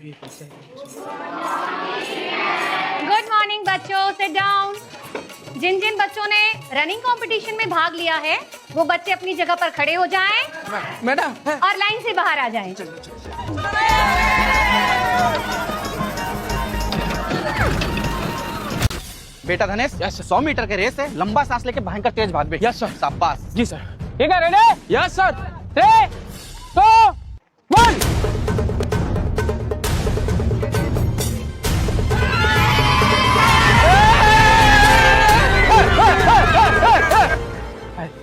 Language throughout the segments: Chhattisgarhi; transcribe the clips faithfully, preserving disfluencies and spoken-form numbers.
गुड मॉर्निंग बच्चों, सिट डाउन। जिन जिन बच्चों ने रनिंग कंपटीशन में भाग लिया है, वो बच्चे अपनी जगह पर खड़े हो जाएं। मैडम। और लाइन से बाहर आ जाएं। बेटा धनेश, यस सर। सौ मीटर के रेस है, लंबा सांस लेके भयंकर तेज भाग बे। Yes sir. शाबाश। जी सर। ठीक है, ready? Yes sir. Three, two, one.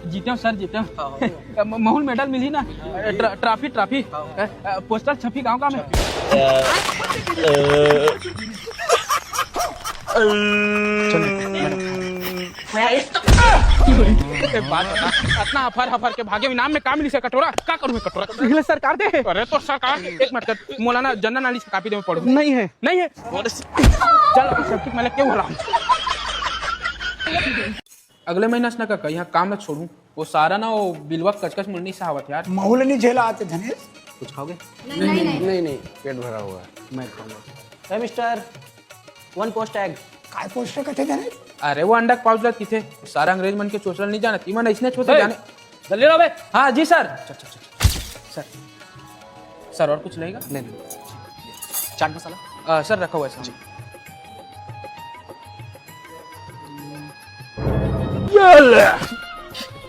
जीते हो सर, जीते हो। म- महूल मेडल मिली ना? ट्र- ट्रॉफी, ट्रॉफी। अ, अ, पोस्टर छपी गांव का में। एक बात बता, इतना हफर हफर के भागे इनाम में का मिली से कटोरा? का करूँ मैं कटोरा? निकले सरकार दे। अरे तो सरकार, एक मिनट कर, मौलाना जनरल नॉलेज की कॉपी दे, मैं पढ़ूँ। नहीं है। नहीं है? चल, अब सब कुछ मैं क्यों हो रहा हूँ? अगले महीना से ना काका, यहाँ काम ना छोड़ूं। वो सारा ना, वो बिलवा कचकच मुन्नी सहावत यार। महूल नहीं झेला आते धनेश। कुछ खाओगे? नहीं नहीं नहीं। नहीं नहीं, पेट भरा हुआ है। मैं खाऊंगा। ए मिस्टर, वन पोस्ट एग। काय पोस्टर कथे धनेश? अरे वो अंडा के पाउच ला किथे, सारा अंग्रेज मन के चोचला नहीं जानत, इमन ऐसने छोटे जाने। जल्दी रहो बे। हाँ जी सर। सर, सर, और कुछ लेगा? नहीं, नहीं। चाट मसाला? अ, सर, रखा हुआ है सर।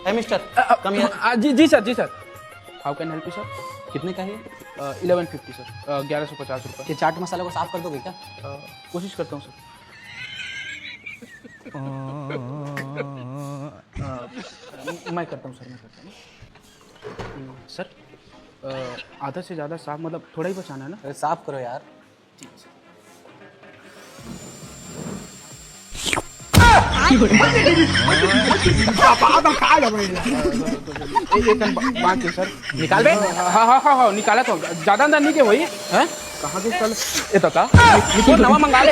है मिस्टर, कम हियर। जी जी सर, जी sir. How can help you sir? कितने का है ये? Eleven fifty sir. ग्यारह सौ पचास रुपये। ये चाट मसाला को साफ कर दोगे क्या? अ, कोशिश करता हूँ सर। अ, मैं करता हूँ सर, मैं करता हूँ। सर, अ, आधा से ज़्यादा साफ, मतलब थोड़ा ही बचाना है ना? अरे साफ करो यार। एक कन बा- बाकी सर। निकाल बे। हाँ हाँ हाँ हाँ, निकाला तो ज़्यादा अंदर नहीं के वही। हैं? कहाँ के कल? ये तो का? निकाल, नवा मंगा ले।